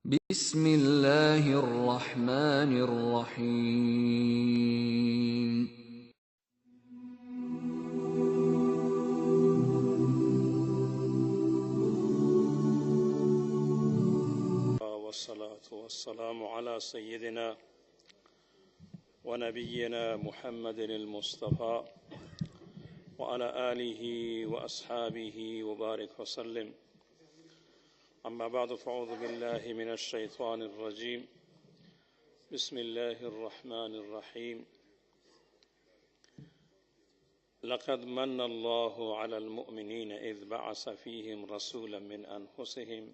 بسم الله الرحمن الرحيم. والصلاة والسلام على سيدنا ونبينا محمد المصطفى وعلى آله وأصحابه وبارك وسلم. أما بعد، فأعوذ بالله من الشيطان الرجيم. بسم الله الرحمن الرحيم. لقد من الله على المؤمنين إذ بعث فيهم رسولا من أنفسهم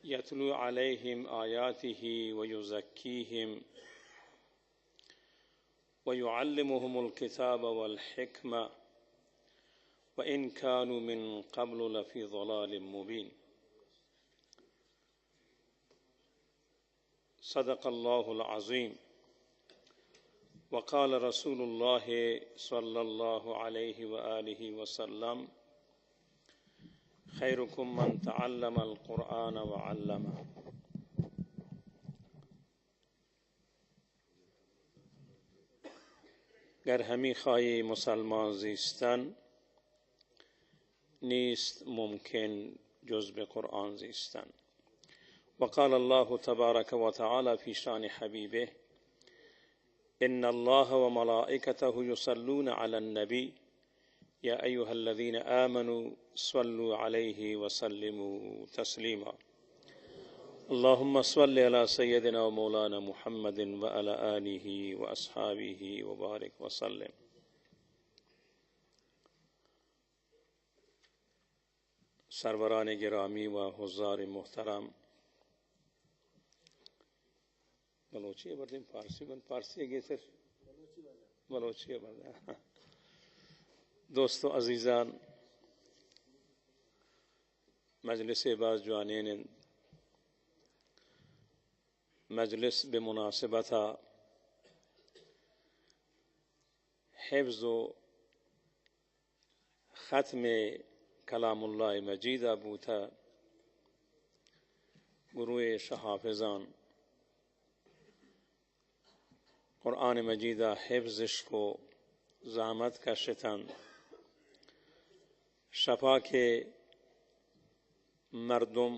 يتلو عليهم آياته ويزكيهم ويعلمهم الكتاب والحكمة وإن كانوا من قبل لفي ضلال مبين. صدق الله العظيم. وقال رسول الله صلى الله عليه وآله وسلم: خيركم من تعلم القرآن وعلمه. گر همی خواهی مسلمان زیستن، نیست ممکن جز به قرآن زیستن. وقال الله تبارك وتعالى في شأن حبيبه: إن الله وملائكته يصلون على النبي، يا أيها الذين آمنوا صلوا عليه وسلموا تسليما. اللهم صل على سيدنا ومولانا محمد وعلى آله وأصحابه وبارك وسلم. سروران گرامی و حضار محترم، بلوچی بردیم، فارسی بند، فارسی گیتر، بلوچی بند. دوست و عزیزان، مجلس باز جوانین انت. مجلس بہ مناسبت حفظ و ختم کلام اللہ مجید ء بوتہ. گروہ شہ حافظان قرآن مجید ء حفظ اش کو، زحمت کشتن. شپا کہ مردم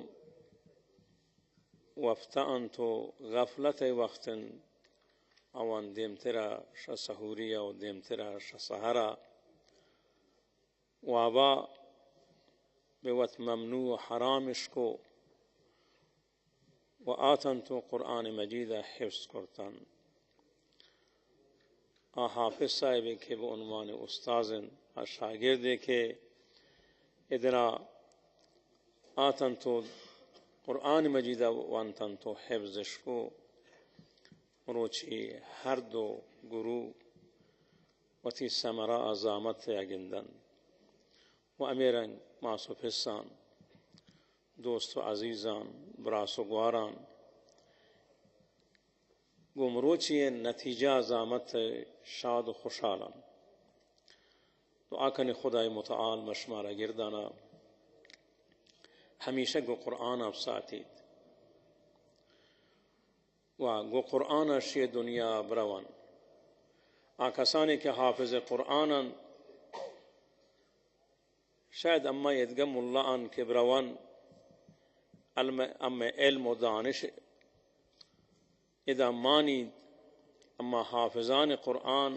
وپتہ انت و غفلت ء وقت انت، آوان دیمترا شہ سحوری ء و دیمترا شہ سحرا وابا بہ وت ممنوع و حرام اش کو و آتنت و قرآن مجید ء حفظ کرتن. آ حافظ صاحب کہ بہ عنوان استاذ انت، آ شاگرد کہ ادنا آتنت و قرآن مجید ء وانتنت و حفظ اش کو، مروچی ہر دو گروہ وتی ثمرہ ء زحمت ء گندنت. و ہمے رنگ ماس و پسان، دوست و عزیزان، براس و گواران، گوں مروچی ء نتیجہ ء زحمت ء شاد و خوشحال انت. دعا کنیں خدائے متعال مہ شمارا گردانا ہمیشہ گوں قرآن ء بساتیت و گوں قرآن ء شی دنیا برون. آ کسانی کہ حافظ قرآن انت، شاید اما ایدگہ ملا آن کہ برون، علم، اما علم و دانش ادا مانیت، اما حافظان قرآن،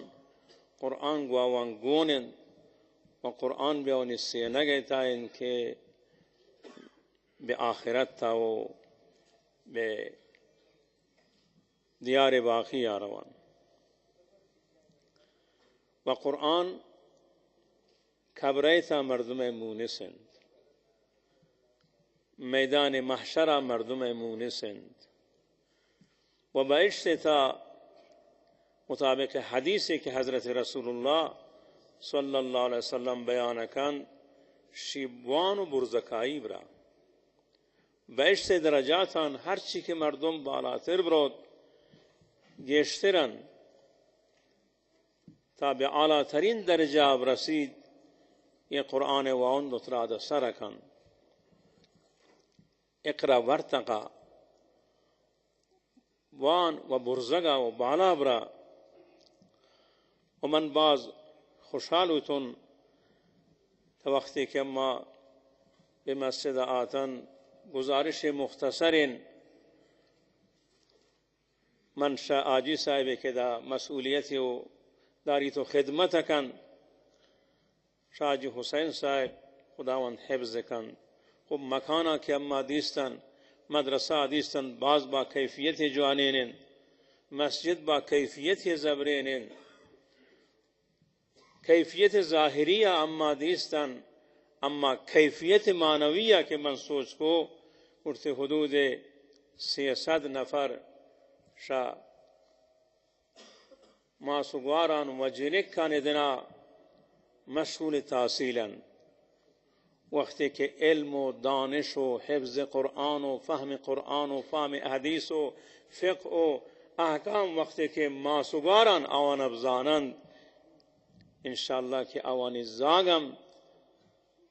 قرآن گواوان گون انت و قرآن بیاونی سینگ ایتا انت کہ بہ آخرت تا و بہ دیار باقی آ روان. و قرآن قبرئے تا مردمئے مونس انت، میدان محشرا مردمئے مونس انت، و بہشت تا مطابق حدیثے کہ حضرت رسول اللہ صلی اللہ علیہ وسلم بیان کنت، شیبوان و برزکائی برا. بہشت درجاتان ہرچی کہ مردم بالاتر بروت، گیشتر انت، تا بہ اعلیٰ ترین درجہ برسیت، یہ قرآن واہند ترا دہ سر کنت. اقرأ وارتقى، وان و برزگا و بالا برا۔ و من باز خوشحال بوتون تا وقتی کہ اما بہ مسجد آتن، گزارش مختصرین من شہ حاجی صاحب کہ دا مسئولیت و داریت و خدمت کن، شاہ حاجی حسین صاحب، خداوند حفظ کن۔ خب مکانا کہ اما دیستن، مدرسہ دیستن، باز با کیفیت جوانین انت، مسجد با کیفیت زبرین انت۔ کیفیت ظاہری ء اما دیستن، اما کیفیت معنوی ء کہ من سوچ کو، گڑتے حدود سیصد نفر شہ ماس و گواران و جنکان دنا مشغول تحصیل انت۔ وقتی کہ علم و دانش و حفظ قرآن و فہم قرآن و فہم حدیث و فقہ و احکام، وقتی کہ ماس و گواران آوان بزانند، انشاءاللہ کہ آوانی زاگم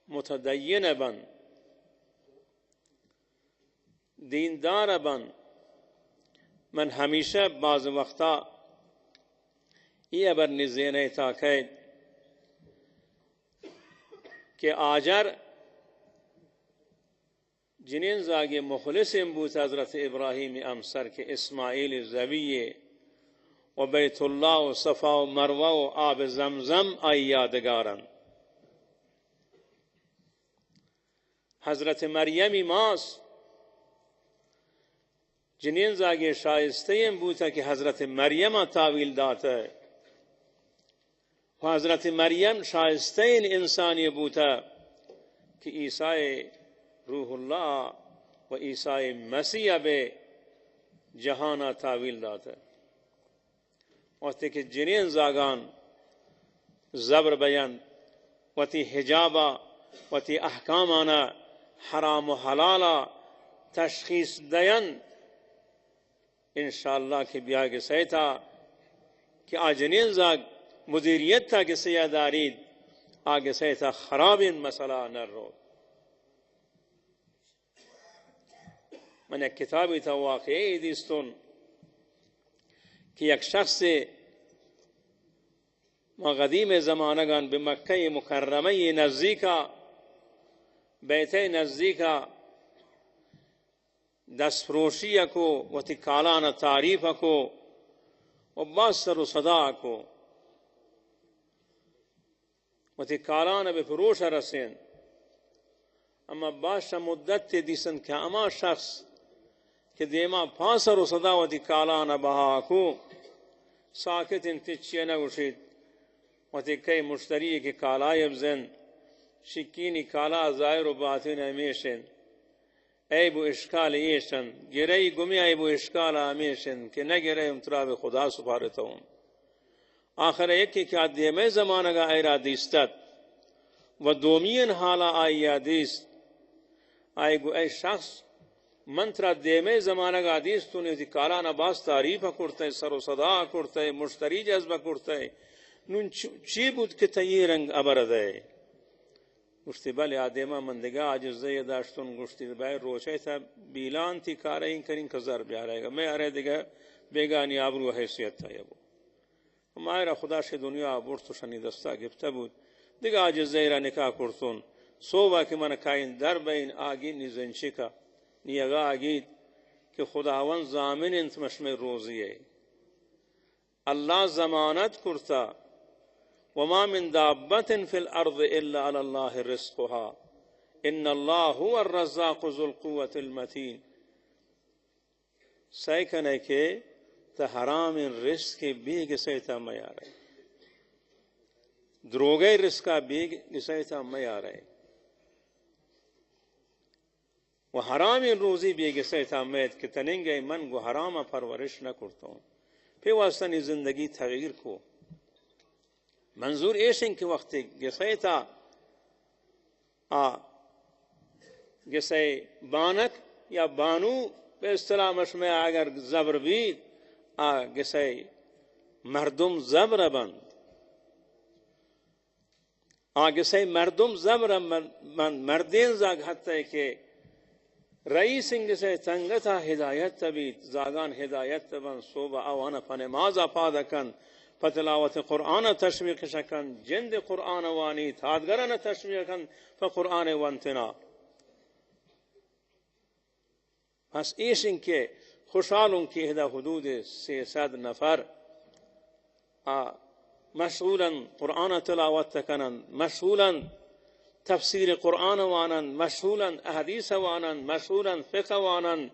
متدین بن، دیندار بن۔ من ہمیشہ باز وقتا یہ ابر نزینہ تا کہت کہ آجر جنین زاگی مخلص بوت حضرت ابراہیم امسر کہ اسماعیل زویے و بیت اللہ و صفا و مروہ و آب زمزم آئی یادگارن۔ حضرت مریم ماس جنین زاگی شائستہ بوت کہ حضرت مریم تاویل داتہ۔ و حضرت مریم شائستہ انسانی بوتہ کہ عیسی روح اللہ و عیسی مسیح بہ جہانا تاویل داتہ۔ وقتی کہ جنین زاگان زبر بینت، وتی حجابا، وتی احکامانا، حرام و حلالا تشخیص دینت، انشاءاللہ کہ بیا گسئے تا کہ آ جنین زاگ مدیریت تا گسیا داریت، آ گسئے تا خرابین مسئلہ نہ روت۔ من یک کتابی تا واقعی دیستون کہ یک شخص ما قدیم زمانگان بہ مکہ مکرمہ نزدیکا، بیتہ نزدیکا دست فروشی کو، وتی کالان تعریف کو و باز سر و صدا کو، وتی کالان بہ فروش رسین۔ اما باز شہ مدت دیسن کہ ہما شخص کہ دیما پا سر و صدا وتی کالان بہا کو، ساکت انت، چیئے نہ گوشیت۔ وتی کئی مشتری کہ کالای بزن، شکینی کالا ظاہر و باطن ہمیش انت۔ عیب و اشکال ایش انت، گرئی گمی عیب و اشکال ہمیش انت کہ نہ گرئی ہم ترا بہ خدا سپارتون۔ آخر یکے کہ آ دیمئے زمانگا ایرا دیستت و دومین حالا آئیا دیست، آئی گو اے شخص، من ترا دیمئے زمانگا دیست، تو نے وتی کالانا باز تعریف کرتئے، سر و صدا کرتئے، مشتری جذب کرتئے، نون چ-، چی بوت کہ تئی اے رنگ ابر دئے؟ گوشتی، بلے آ دیما من دگہ عاجزی داشتون۔ گوشتی، بئے روچے تا بیلان تی کارئے، این کرین کہ زر بیارئے گا، مئے ارے دگہ بیگانی آبرو حیثیت تا یبو۔ ہمائرا خدا شہ دنیا برت و شنی دستا گپتہ بوت۔ دگہ عاجزی را نکاح کرتون۔ صوبا کہ من کائین در بئین، آگین نی زنچکا، نی اگا آگیت کہ خداوند ضامن انت مشمئے روزیئے۔ اللہ ضمانت کرتہ، وما من دابة في الأرض إلا على الله رزقها، إن الله هو الرزاق ذو القوة المتين۔ سعی کنئے کہ تہ حرامین رزقے بے گسئے تا میارئے، دروگئے رزقا بے گسئے تا میارئے۔ و حرامین روزی بے گسئے تا مئیت کہ تننگئے من گو حراما پرورش نہ کرتون۔ پہ واسطہ نی زندگی تغییر کو۔ منظور ایش انت کہ وقتی گسئے تا، آ گسئے بانک یا بانو، بہ اصطلاح مشمئے اگر زبر بیت، آ گسئے مردم زبر بنت۔ آ گسئے مردم زبر من، من مردین زاگ حتی کہ رئیس انگسئے تنگتا ہدایت بیت، زاگان ہدایت بنت، صوبہ آوان پہ نمازا پاد کنت، پہ تلاوت قرآن تشویقش کنت، جند قرآن وانیت، ہادگران تشویق کنت پہ قرآن ونتنا۔ پس ایش انت کہ خوشحال اوں کہ ادا حدود سئے سد نفر آ مشغولن قرآن تلاوت کنن، مشغولن تفسیر قرآن وانن، مشغولن احادیث وانن، مشغولن فقہ وانن،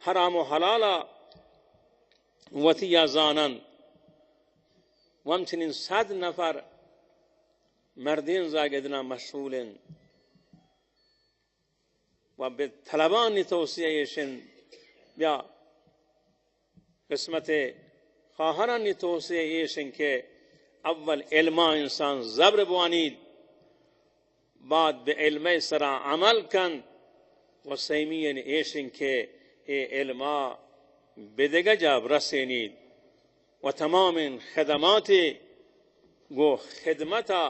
حرام و حلالا وتی زانن۔ و ہمچنین سد نفر مردین زاگدنا مشغولن۔ و بہ طلبانی توصیہ ایش انت، بیا قسمت خواہرانی توصیہ ایش انت کہ اول علما انسان زبر بوانیت، بعد بہ علمئے سرا عمل کنت و سیمی ایش انت کہ اے علما بدگہ جا برسینیت و تمامین خدمات گوں خدمتا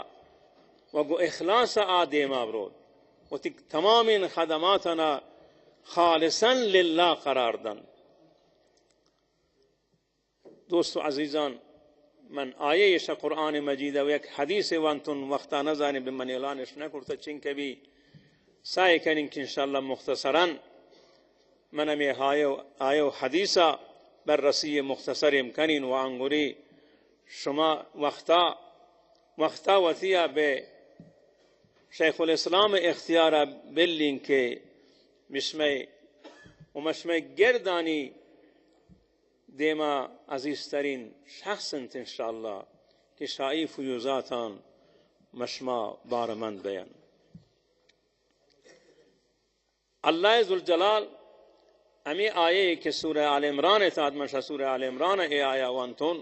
و گوں اخلاصا آ دیما بروت، وتی تمامین خدماتانا خالصا للہ قرار دنت۔ دوست و عزیزان، من آیہ ایشا قرآن مجید و یک حدیث وانتون، وقتا نزانی بہ من اعلانش نکرتا، چنکہ بی سعی کنین کہ انشاءاللہ مختصراً من ہمے آیہ و، آیہ و حدیثا بررسی مختصریم کنین و انگری شما وقتا، وقتا وتیا بہ شیخ الاسلام اختیارا بلین کہ مشمئے و مشمئے گردانی دیما عزیزترین شخص انت انشاءاللہ کہ شاہی فیوضاتان مشما بارمند بین۔ اللہ ذوالجلال ہمے آیہ کہ سورہ آل عمران تہا، من شہ سورہ آل عمران اے آیہ وانتون،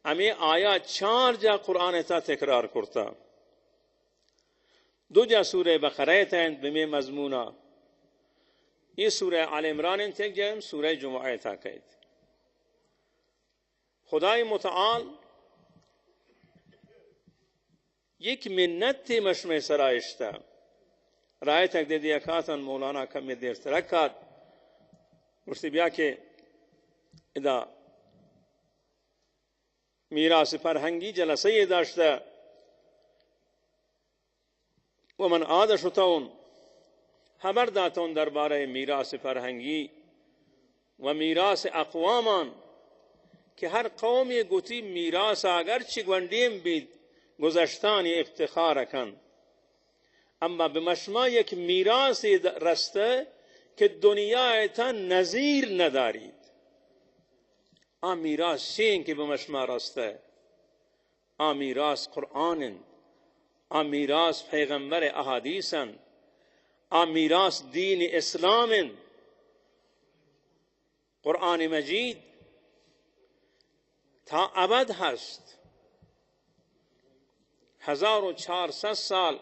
ہمے آیہ چار جا قرآن تہا تکرار کرتا۔ دو جا سورہ بقرہ تہا انت بہ ہمے مضمونا، اے سورہ آل عمران انت، یک جا سورہ جمعہ تہا کئیت۔ خدائے متعال یک منتے مشمئے سرا اشتہ۔ رایتگ دے دیا کاتن، مولانا کمے دیر ترک کات۔ گوشتی بیا کہ ادا میراث فرہنگی جلسہ یے داشتہ و من آد شتون، ہبر داتون دربارہ میراث فرہنگی و میراث اقوامان کہ ہر قومے گوتی میراث اگرچہ گونڈین بیت، گذشتانی افتخار کنت، اما بہ مشما یک میراثے د-، رستہ کہ دنیا تہا نظیر نداریت۔ آ میراث چی انت کہ بہ مشما رستہ؟ آ میراث قرآن انت، آ میراث پیغمبر احادیث انت، آ میراث دین اسلام انت۔ قرآن مجید تا ابد ہست۔ ہزار و چار سد سال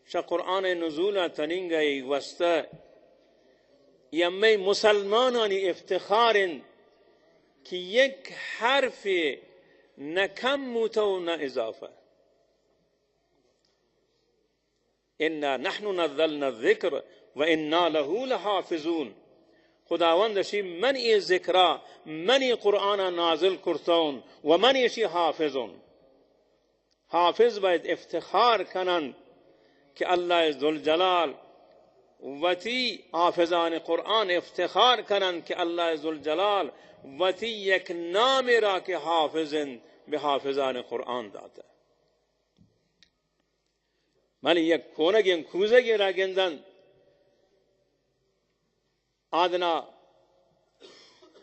شہ قرآن نزول تنینگئی وستہ، یہ ہمے مسلمانانی افتخار انت کہ یک حرفے نہ کم بوتہ و نہ اضافہ۔ انا نحن نزلنا الذکر و انا لہ لحافظون۔ خداوند اشی، من اے ذکرا، من اے قرآنا نازل کرتون و من اشی حافظون۔ حافظ باید افتخار کنن کہ اللہ ذوالجلال وتی، حافظان قرآن افتخار کنن کہ اللہ ذوالجلال وتی یک نامے را کہ حافظ انت، بہ حافظان قرآن داتہ۔ بلے یک کونگیں کوزگے را گندن، آدنا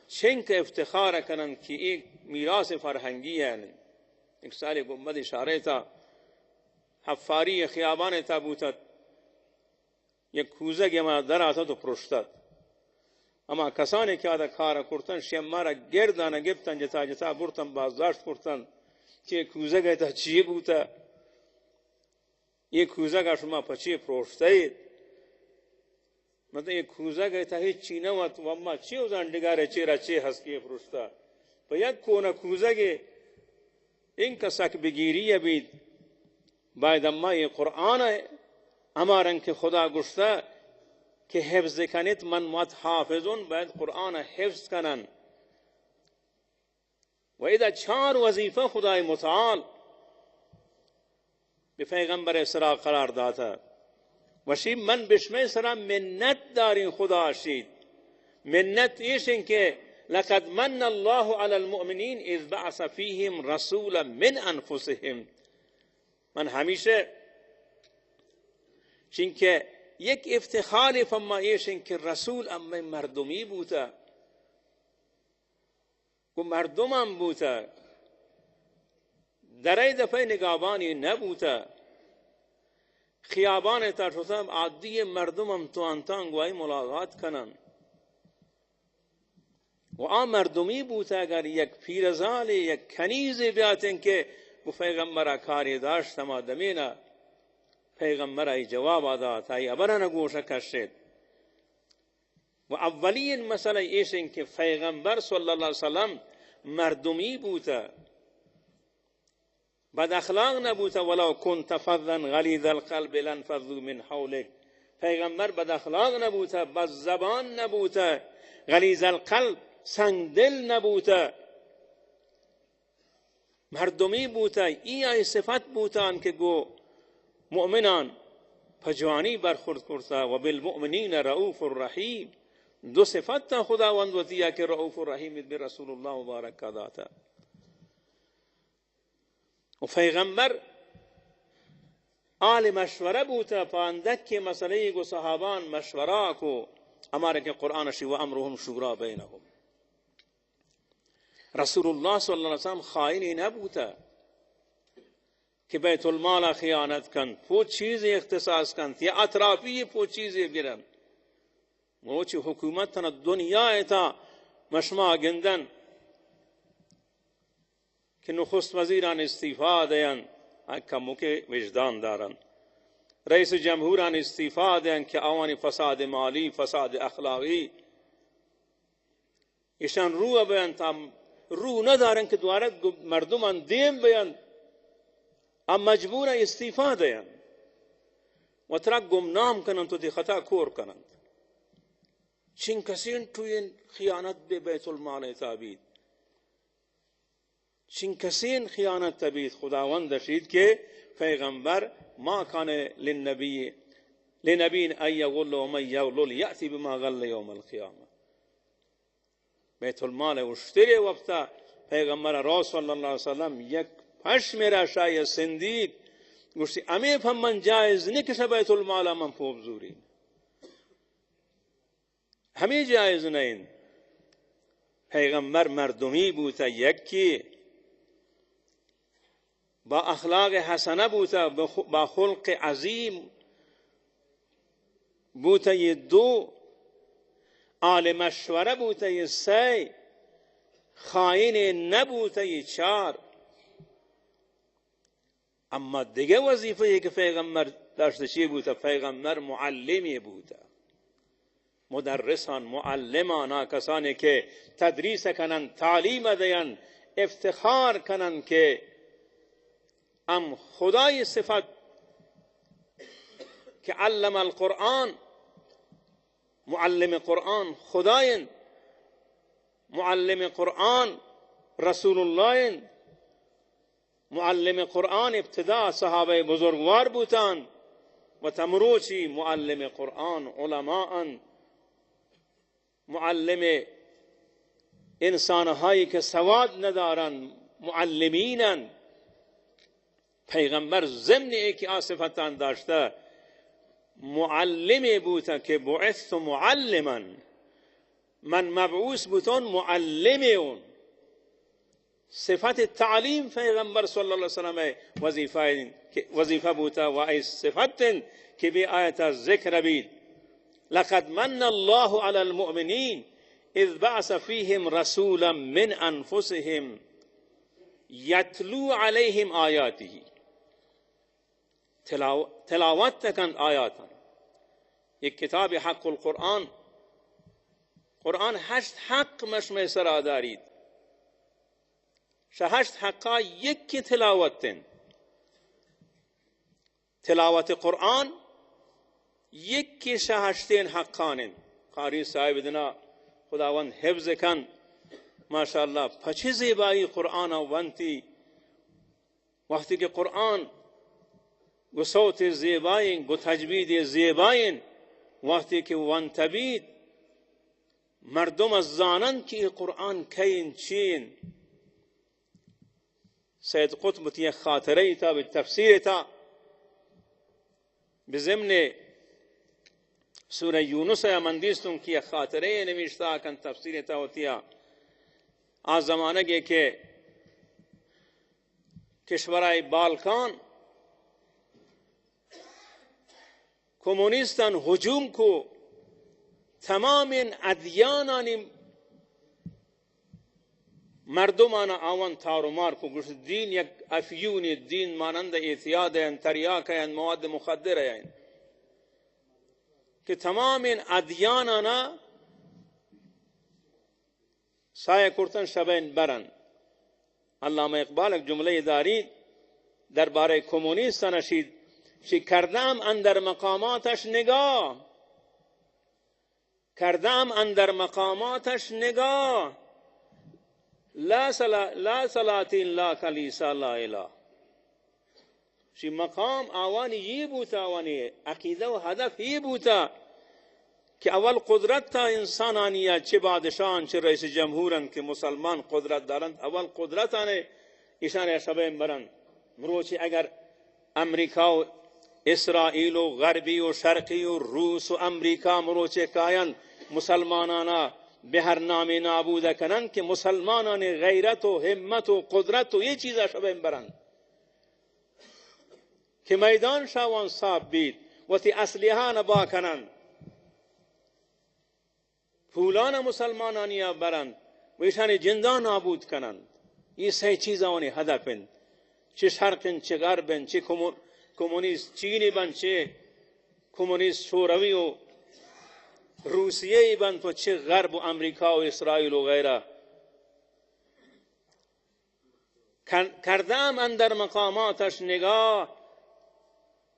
چنکہ افتخار کنن کہ اے میراث فرہنگی انت۔ یک سالے گنبد شہرے تہا حفاری خیابانے تہا بوتت، یک کوزگے ہما در آتت و پرشتت۔ ہما کسانے کہ آدا کار کرتن، شی مارا گردان گپتن، جتا جتا برتن، بازداشت کرتن کہ کوزگ تہا چی بوتہ۔ اے کوزگ ءَ شما پہ چے پروشتئیت؟ مطلب، اے کوزگ ءِ تہ ءَ ہچی نہ وت، و اما چے وزان ڈگار ءِ چیرا چے ہست کہ اے پروشتہ؟ پہ یک کون ءَ کوزگے انکہ سک بگیری ءَ بیت، باید اما اے قرآن ءَ ہما رنگ کہ خدا گوشتہ، کہ حفظ کنیت، من وت حافظون، باید قرآن حفظ کنن۔ و ادا چار وظیفہ خدای متعال بہ پیغمبر سرا قرار داتا۔ وشی من بشمے سرا منت داریں خدا شید۔ منت ایشن کہ لقد من اللہ علی المؤمنین اذ بعث فیہم رسولا من انفسہم۔ من ہمیشہ چنکہ یک افتخار پما ایشن کہ رسول امے مردمی بوتا۔ گوں مردماں بوتہ، درئے دپئے نگابانی نہ بوتہ، خیابان ء تہ شتہ، عادی مردم ہم توانتاں گوں آئی ملاقات کنن۔ و آ مردمی بوتہ، اگر یک پیرزالے، یک کنیزے بیاتیں کہ گوں پیغمبر ء کارے داشت، ہما دمینا پیغمبر آئی جواب ء دات، آئی ہبران گوش ء کشت۔ و اولی مسئلہ ایش انت کہ پیغمبر صلی اللہ علیہ وسلم مردمی بوتہ، بد اخلاق نہ بوتہ، ولو کنت فظا غلیظ القلب لانفضوا من حولک۔ پیغمبر بد اخلاق نہ بوتہ، بد زبان نہ بوتہ، غلیظ القلب، سنگ دل نہ بوتہ۔ مردمی بوتہ، ای آئی صفت بوتان کہ گو مؤمنان پہ جوانی برخورد کرتہ، و بالمؤمنین رؤوف الرحیم۔ دو صفت تا خداوند وتیا کہ رؤوف الرحیم بہ رسول اللہ مبارک کا داتا۔ و پیغمبر آل مشورہ بوتہ، پاندک کے مسئلہ گو صحابان مشورہ کو، ہمارے کہ قرآن شی و امرهم شورا بینهم۔ رسول اللہ صلی اللہ علیہ وسلم خائنی نہ بوتہ کہ بیت المال خیانت کنت، پو چیزے اختصاص کنت یا اطرافی پو چیزے گرنت۔ مروچی حکومت تنا دنیا تا مشما گندن کہ نخست وزیران استعفا دین، آ کموکے وجدان دارن۔ رئیس جمہوران استعفا دین کہ آوانی فساد مالی، فساد اخلاقی، ایشان رو بینت، ہم رو ندارن کہ دوارت مردمان دیم بینت، ہم مجبور استعفا دین و ترا گمنام کننت و دی خطا کور کننت۔ چین کسین ٹوین خیانت بہ بیت المال تابید۔ چین کسین خیانت تبید، خداوند اشید کہ پیغمبر ما کان للنبی، لنبی ان یغل و من یغلل یأتی بما غل یوم القیامہ۔ بیت المال اشترے وقتا پیغمبر رو صلی اللہ علیہ وسلم یک پشمے را شاہی سندیت، گوشتی، امی پہ من جائز نکشہ بیت المال من پوب زوری۔ ہمے جائز نہ انت۔ پیغمبر مردمی بوتہ، یکی با اخلاق حسنہ بوتہ، بخ-، با خلق عظیم بوتہ، یہ دو، آل مشورہ بوتہ، یہ سئے، خائن نہ بوتہ، یہ چار۔ اما دگہ وظیفہ یہ کہ پیغمبر داشت چی بوتہ؟ پیغمبر معلمی بوتہ، مدرسان، معلمان، آ کسانی کہ تدریس کنن، تعلیم دین، افتخار کنن کہ ہم خدای صفت کہ علم القرآن، معلم قرآن خدای انت، معلم قرآن رسول اللہ انت۔ معلم قرآن ابتدا صحابہ بزرگوار بوتان و تمروچی معلم قرآن علماء انت، معلم انسانهایی که سواد ندارن، معلمین انت۔ پیغمبر ضمن ای که آ صفتان داشته، معلمی بوته که بعثت معلما، من مبعوث بوتون معلمی اون۔ صفت تعلیم پیغمبر صلی اللہ علیہ وسلم وظیفہ انت کہ، وظیفہ بوتا و ای صفت انت کہ بہ آیت ذکر بیت، لقد من اللہ علی المؤمنین اذ بعث فیهم رسولا من انفسهم یتلو علیهم آیاته۔ تلاو-، تلاوت کنت آیاتان۔ یک کتاب حق القرآن، قرآن ہشت حق مشمئے سرا داریت۔ شہ ہشت حقا یکی تلاوت انت۔ تلاوت قرآن، یکے شہ ہشتین حقان انت۔ قاری صاحب دنا خداوند حفظ کن۔ ماشاءاللہ، پچے زیبائی قرآن ونتی۔ وقتی کہ قرآن گو صوت زیبائیں، گو تجوید زیبائیں، وقتی کہ ونت بیت، مردم زانن کہ اے قرآن کئیں، چین۔ سید قطب وتی یک خاطرہ تا، بہ تفسیر تا، بہ ضمن سورہ یونس ء من دیستوں کہ یک خاطرہ نوشتہ کن تفسیر تا وتیا۔ آ زمانگے کہ کشورائے بالکان کمونیستان ہجوم کو، تمامیں ادیانانی مردمانا آوان تار و مار کو، گوشت دین یک افیونی، دین مانند اعتیاد انت، تریاک انت، مواد مخدر انت، کہ تمامیں ادیانانا سایہ کرتن شبین برن۔ علامہ اقبال یک جملہ داری دربارہ کمونیستان اشید، چی کردم اندر مقاماتش نگاہ، کردم اندر مقاماتش نگاہ، لا سلا-، لا سلاطین، لا کلیسا، لا الہ۔ چی مقام آوانی یہ بوتا، آوانی عقیدہ و ہدف یہ بوتا کہ اول قدرت تا انسانانی یا چہ بادشاہان، چہ رئیس جمہوران کہ مسلمان قدرت دارنت، اول قدرتانے ایشان شبین برن۔ مروچی اگر امریکہ و اسرائیل و غربی و شرقی و روس و امریکہ مروچی کاین مسلمانانا بہ ہر نامی نابود کنن کہ مسلمانانی غیرت و ہمت و قدرت و یہ چیزا شبین برن۔ کہ میدان شاوان صاف بیت، وتی اسلحہ نبا کنند، پولان مسلمانانی برند و ایشانی جندان نابود کنند۔ یہ سہ چیز آوانی ہدف انت۔ چہ شرق انت، چہ غرب انت، چہ کمو-، کمونیست چینی بنت، چہ کمونیست شوروی و روسیہ بنت و چہ غرب و امریکہ و اسرائیل و غیرہ۔ کر-، کردم اندر مقاماتش نگاه،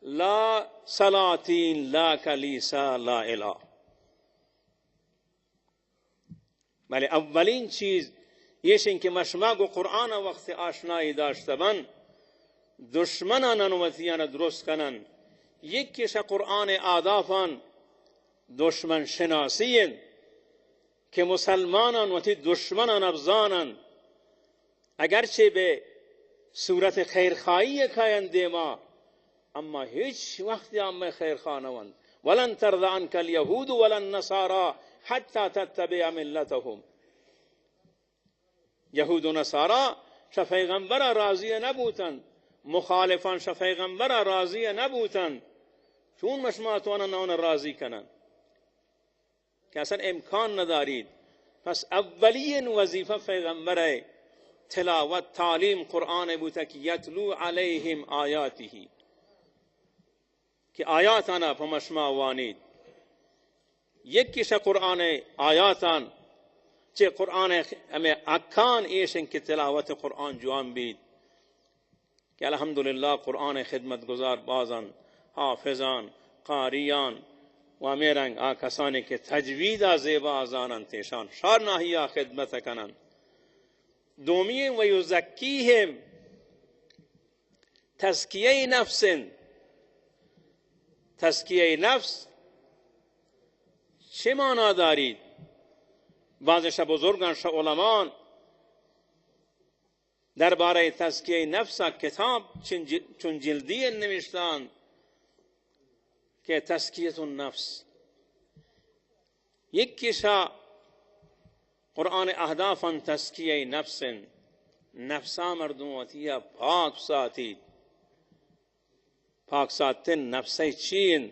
لا سلاطین، لا کلیسا، لا اله. بلے اولین چیز ایش انت کہ مشما گو قرآن وقت آشنائی داشتہ بن، دشمنان وتیان درست کنن۔ یکی شہ قرآن آدافان دشمن شناسی انت کہ مسلمانان وتی دشمنان بزانن۔ اگرچہ بہ صورت خیرخواہی کاین دیما، اما ہچ وقت ہم خیرخواہ نہ ونت۔ ولن ترضى عنك اليهود ولا النصارى حتى تتبع ملتهم. یہود و نصارا شہ پیغمبر راضی نہ بوتن، مخالفان شہ پیغمبر راضی نہ بوتن۔ چون مشما توانن آن راضی کنن؟ کہ اصلاً امکان ندارید۔ پس اولین وظیفہ پیغمبر ء تلاوت، تعلیم قرآن ء بوتا کہ یتلو علیہم آیاتہ، کہ آیاتانا پہ مشما وانید۔ یکی شہ قرآن ء آیاتان، چہ قرآن ء ہمے اکان ایش انت کہ تلاوت قرآن جوان بیت۔ کہ الحمدللہ قرآن خدمت گزار بازن، حافظان، قاریان و ہمے رنگ آ کسانی کہ تجویدا زیبا زاننت ایشان شار ناحیہ خدمت کنن۔ دومی و یزکیہم، تزکیہ نفس انت۔ تزکیہ نفس چہ مانا داریت؟ بعض شہ بزرگان، شہ علمان دربارہ تزکیہ نفس ء کتاب چن ج-، چن جلدی نوشتان کہ تزکیۃ النفس۔ یکی شہ قرآن اہدافان تزکیہ نفس انت۔ نفسا مردم وتیا پاک ساتیت۔ پاک ساتن نفس ء چی انت؟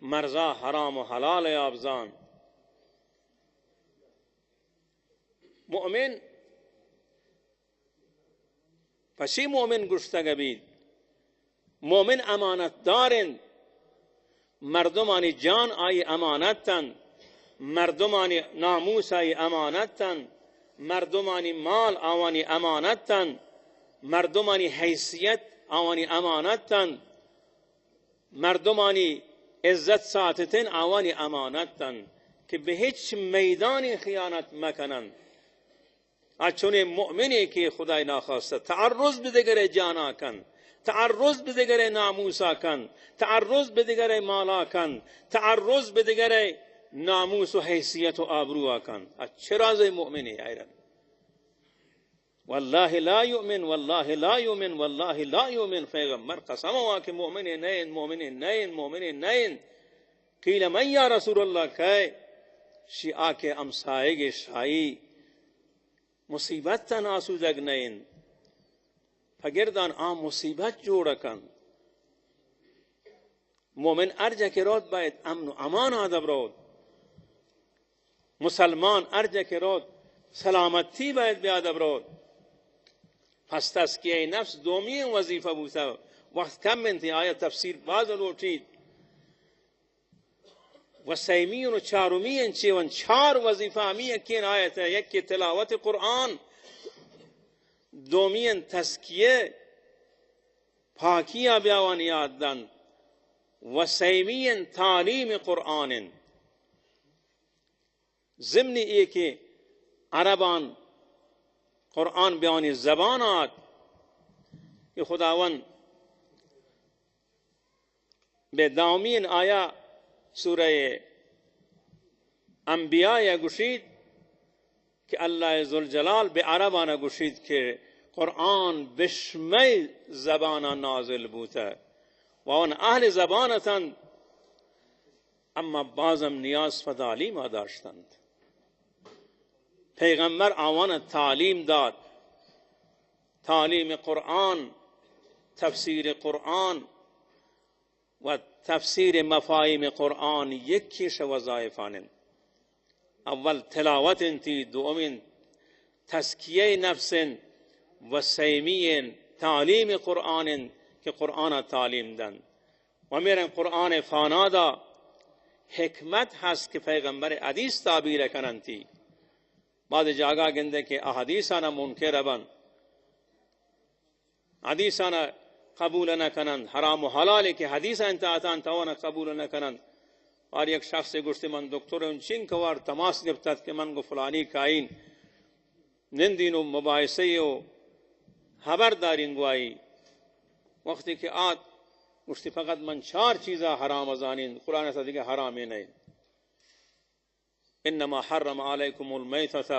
مرزا حرام و حلال ء آبزان۔ مؤمن پہ چی مؤمن گوشتگ بیت؟ مؤمن امانت دار انت۔ مردمانی جان آئی امانت انت، مردمانی ناموس آئی امانت انت، مردمانی مال آوانی امانت انت، مردمانی حیثیت آوانی امانت انت، مردمانی عزت ساتتن آوانی امانت انت کہ بہ ہچ میدانی خیانت مکننت۔ آ چونیں مؤمنے کہ خدای ناخواستہ تعرض بہ دگرے جانا کنت، تعرض بہ دگرے ناموسا کنت، تعرض بہ دگرے مالا کنت، تعرض بہ دگرے ناموس و حیثیت و آبروا کنت۔ آ چہ رازے مؤمنے حیران۔ واللہ لا یؤمن، واللہ لا یؤمن، واللہ لا یؤمن۔ پیغمبر قسم وا کہ مؤمنے نہ انت، مؤمنے نہ انت، مؤمنے نہ انت۔ قیل من یا رسول اللہ، کئے؟ شی آ کہ ہمسائگ شاہی مصیبت تن آسودگ نہ انت، پگردان آ مصیبت جوڑ کنت۔ مومن ہر جا کہ روت باید امن و امان آ دبروت۔ مسلمان ہر جا کہ روت سلامتی باید بیا دبروت۔ پس تزکیہ نفس دومی وظیفہ بوتا، وقت کم انت، آیا تفسیر باز لوٹیت۔ و سیمی و چارمی انت، چیون چار وظیفہ ہمی یکین آیت ہے، یکی تلاوت قرآن، دومی انت تزکیہ، پاکی ء بیاوان یاد دنت، و سیمی انت تعلیم قرآن انت۔ ضمن اے کہ عربان قرآن بیانی زبان آت کہ خداوند بہ داؤمین آیا سورہ انبیاء ء گوشیت کہ اللہ ذوالجلال بہ عربان ء گوشیت کہ قرآن بشمئے زبان ء نازل بوتہ و آوان اہل زبان اتنت، اما بازم نیاز پہ تعلیم ء داشتنت۔ پیغمبر آوان ء تعلیم دات، تعلیم قرآن، تفسیر قرآن، و تفسیر مفاہیم قرآن یکیش وظائفان انت۔ اول تلاوت انتی، دومین تزکیہ نفس انت و سیمی انت تعلیم قرآن انت کہ قرآن تعلیم دنت۔ و میرن قرآن فانادا حکمت ہست کہ پیغمبر حدیث تعبیر کننتی۔ بعض جاگہ گندے کہ احادیثانا منکر بنت۔ حدیثانا قبول نہ کننت، حرام و حلالے کہ حدیث انت آتان توانا قبول نہ کننت۔ اور یک شخص گوشتی من دکتر اوں چین کوار تماس گپتت کہ من گو فلانی کائین نندین و مباحثہ و حبر دارین گوائی۔ وقتی کہ آت گوشتی فقط من چار چیزا حرام زانین، قرآن تا دیگہ حرامے نہیں۔ انما حرم علیکم المیتۃ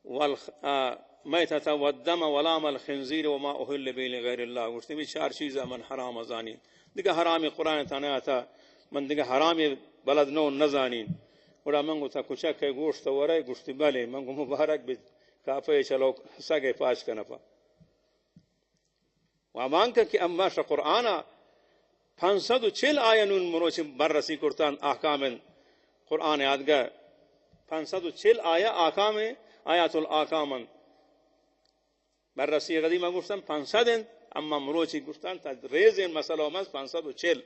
والخ-، آ، میتۃ والدم ولحم الخنزیر وما اہل به لغیر اللہ۔ گوشتے، ہمے چار چیزا من حرام زانی۔ دگہ حرام قرآن تہا نیاتا، من دگہ حرام بلد نوں نزانین۔ گڑا من گوتا، کچک ء گوشت ورئے؟ گوشتی، بلے۔ من گو، مبارک بیت، کاپہ چلو سگ ء پاچ کنپا۔ و ہمانکہ کہ اما شہ قرآن ء پنچ سد و چل آیہ نون مروچی بررسی کرتن، احکام انت۔ قرآن ء آدگہ پنچ سد و چل آیہ احکام، آیات الاحکام انت۔ بررسی قدیم ء گوشتن پنچ سد انت، اما مروچی گوشتن تا ریزین مسئلہ ہم است پنچ سد و چل۔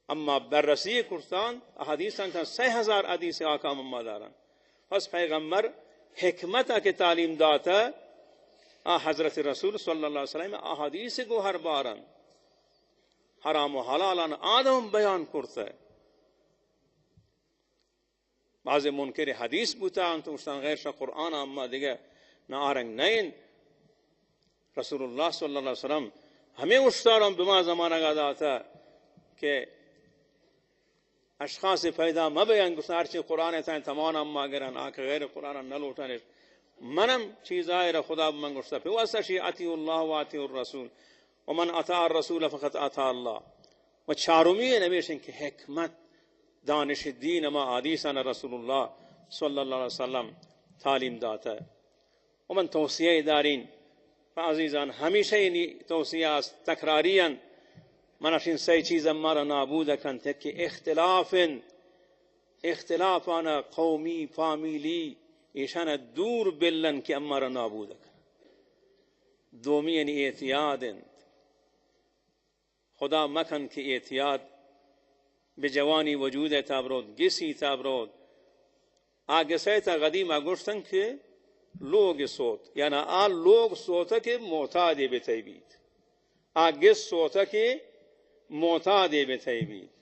اما بررسی کرتان احادیث انت، سئے ہزار حدیث احکام اما دارن۔ پس پیغمبر حکمت کہ تعلیم داتہ، آ حضرت رسول صلی اللہ علیہ وسلم احادیث گوہر بارن، حرام و حلالان آدم بیان کرتہ۔ بعض منکر حدیث بوتا انت، گوشتن غیر شہ قرآن اما دگہ نہ آرنگ نہ انت۔ رسول اللہ صلی اللہ علیہ وسلم ہمے اشتاران بما زمانگا داتا کہ اشخاص پیدا مبیان، گوشتن ہرچی قرآن تائیں تمام اما گرن، آ کہ غیر قرآن نہ لوٹن۔ منم چیزائے را خدا من گوشتا، پہ واسطہ شی اطیعوا اللہ و اطیعوا الرسول، ومن اطاع الرسول فقد اطاع اللہ۔ و چارمی ہمیش انت کہ حکمت، دانش دین، ہما حدیثان رسول اللہ صلی اللہ علیہ وسلم تعلیم داتہ۔ و من توصیہ دارین پہ عزیزان، ہمیشہ اینی توصیہ است، تکراری انت۔ من اشین سئے چیز مارا نابود کنت کہ اختلاف انت، اختلافان قومی، فامیلی، ایشان دور بلن کہ امارا نابود کنت۔ دومی یعنی اعتیاد انت۔ خدا مکن کہ اعتیاد بہ جوانی وجود ء تاب روت، گسی تاب روت۔ آ گس ء تا قدیم ء گوشتن کہ لوگ سوت، یعنی آ لوگ سوت کہ معتادے بہ تئی بیت۔ آ گس سوت کہ معتادے بہ تئی بیت۔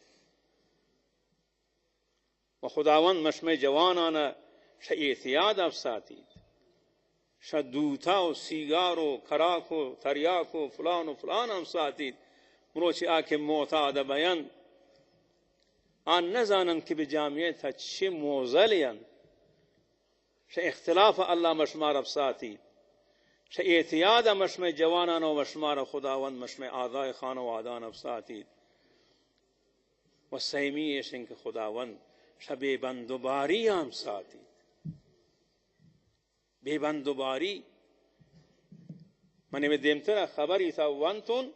و خداوند مشمئے جوانان شہ اعتیاد ء بساتیت، شہ دوتا و سیگار و کراک و تریاک و فلان و فلان ہم ساتیت۔ مروچی آ کہ معتاد بینت، آ نزاننت کہ بہ جامعہ تہ چہ معضل انت۔ شہ اختلاف اللہ مشمار بساتیت۔ شہ اعتیاد مشمئے جوانان و مشمار خداوند مشمئے اعضائے خانوادان بساتیت۔ و سیمی ایش انت کہ خداوند شہ بے بندوباری ہم ساتیت۔ بے بندوباری۔ من ہمے دیمترا خبری تا ونتون،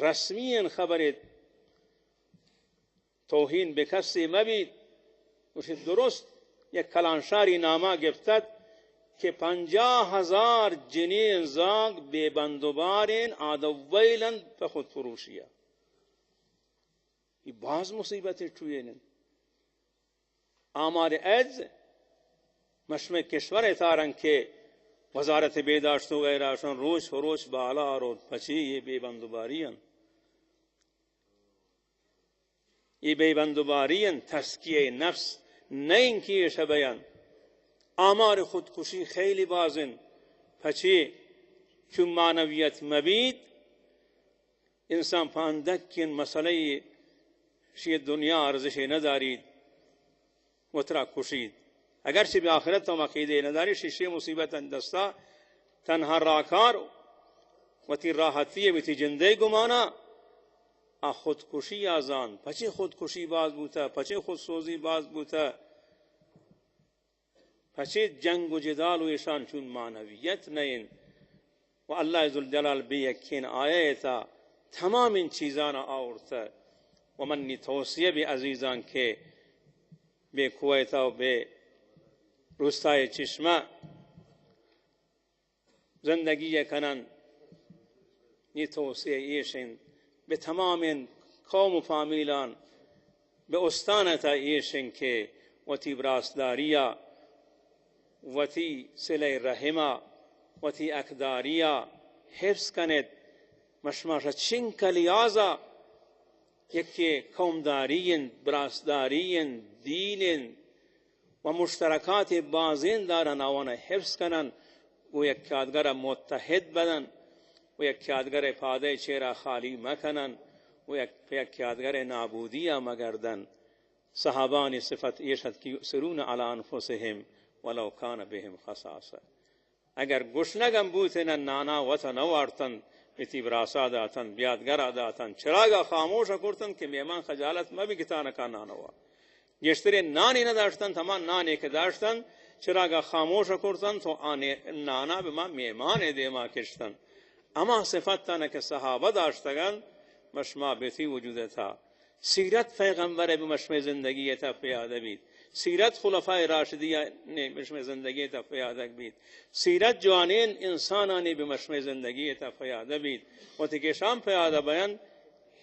رسمی ان خبر، توہین بہ کسی مبیت۔ گوشی درست یک کلانشاری نامہ گپتت کہ پنجاہ ہزار جنین زاگ بے بندوبارین آدویلند پہ خود فروشیا۔ ای باز مصیبت ٹوئین انت۔ آمار ایدز مشمئے کشور ء تارن کہ وزارت بہداشت و غیرہ اشان روچ پہ روچ بالا روت، پچی یہ بے بندوباری انت۔ یہ بے بندوباری انت، تزکیہ نفس نہ انت کہ ایش بینت۔ آمار خودکشی خیلی باز انت، پچی چون معنویت مبیت، انسان پہ اندکین مسئلہ شی دنیا ارزشے نداریت، وترا کشیت۔ اگرچہ بہ آخرت ہم عقیدے نداریت، شی شی مصیبت دستا تنہا راہکار وتی راحتی وتی جندے گمانا آ خودکشی آ زانت۔ پچے خودکشی باز بوتا، پچے خودسوزی باز بوتا۔ پچے جنگ و جدال و ایشان چون معنویت نہ انت۔ و اللہ ذوالجلال بے یکین آیہ تا تمام ان چیزان آورتہ۔ و منی توصیہ بہ عزیزان کہ بہ کویتا و بہ روستائے چشمہ زندگی کنن، یہ توصیہ ایش انت بہ تمام قوم و فامیلان، بہ استان تا ایش انت کہ وتی براسداریا، وتی صلہ رحما، وتی حقداریا حفظ کنت۔ مشما شہ چنکہ لحاظا یکے قومداری انت، براسداری انت، دین انت، و مشترکات بازین دارن، آوان حفظ کنن و یک آدگر متحد بدن و یک آدگر پادے چیرا خالی مکنن و یک، یک آدگر نابودی مگردن۔ صحابانی صفت ایش ات کہ یؤثرون علی انفسهم ولو کان بهم خصاصہ۔ اگر گشنگ ہم بوتینن، نانا وت نہ وارتنت، وتی براسا داتنت، بیادگرا داتنت، چراگا خاموش کرتنت کہ مہمان خجالت مبی کہ تانکا نانا وا۔ گیشترین نانی نداشتنت، ہما نانی کہ داشتنت، چراگا خاموش کرتنت و آ نانا بہ ما مہمان دیما کشتنت۔ ہما صفت تانا کہ صحابہ داشتگنت، مشما بیتی وجود تا سیرت پیغمبر ء بہ مشمئے زندگی ء تہ پیادہ بیت۔ سیرت خلفاء راشدیان ء بہ مشمئے زندگی ء تہ پیادگ بیت۔ سیرت جوانین انسانانی بہ مشمئے زندگی ء تہ پیادہ بیت۔ وتی کہ شام پیادہ بینت،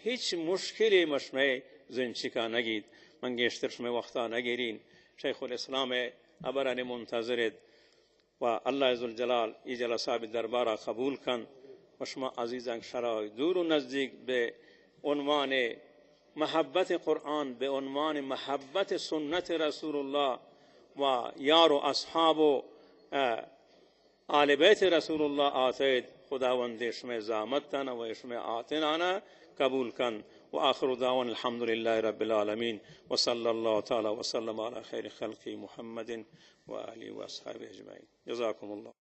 ہچ مشکلے مشمئے زنچکا نگیت۔ من گیشتر شمئے وقتا نگیرین۔ شیخ الاسلام ء ہبرانی منتظر ات۔ و اللہ ذوالجلال ای جلسہ بہ دربارا قبول کن و شما عزیزان شرا دور و نزدیک بہ عنوان محبت قرآن، بہ عنوان محبت سنت رسول اللہ و یار و اصحاب و، اه، آل بیت رسول اللہ آتید۔ خداوند شمئے زحمتانا و شمئے آتنانا قبول کن۔ و آخر دعوانا الحمدللہ رب العالمین و صلی اللہ تعالی وسلم علی خیر خلقه محمد و آله و اصحابه اجمعین۔ جزاکم اللہ۔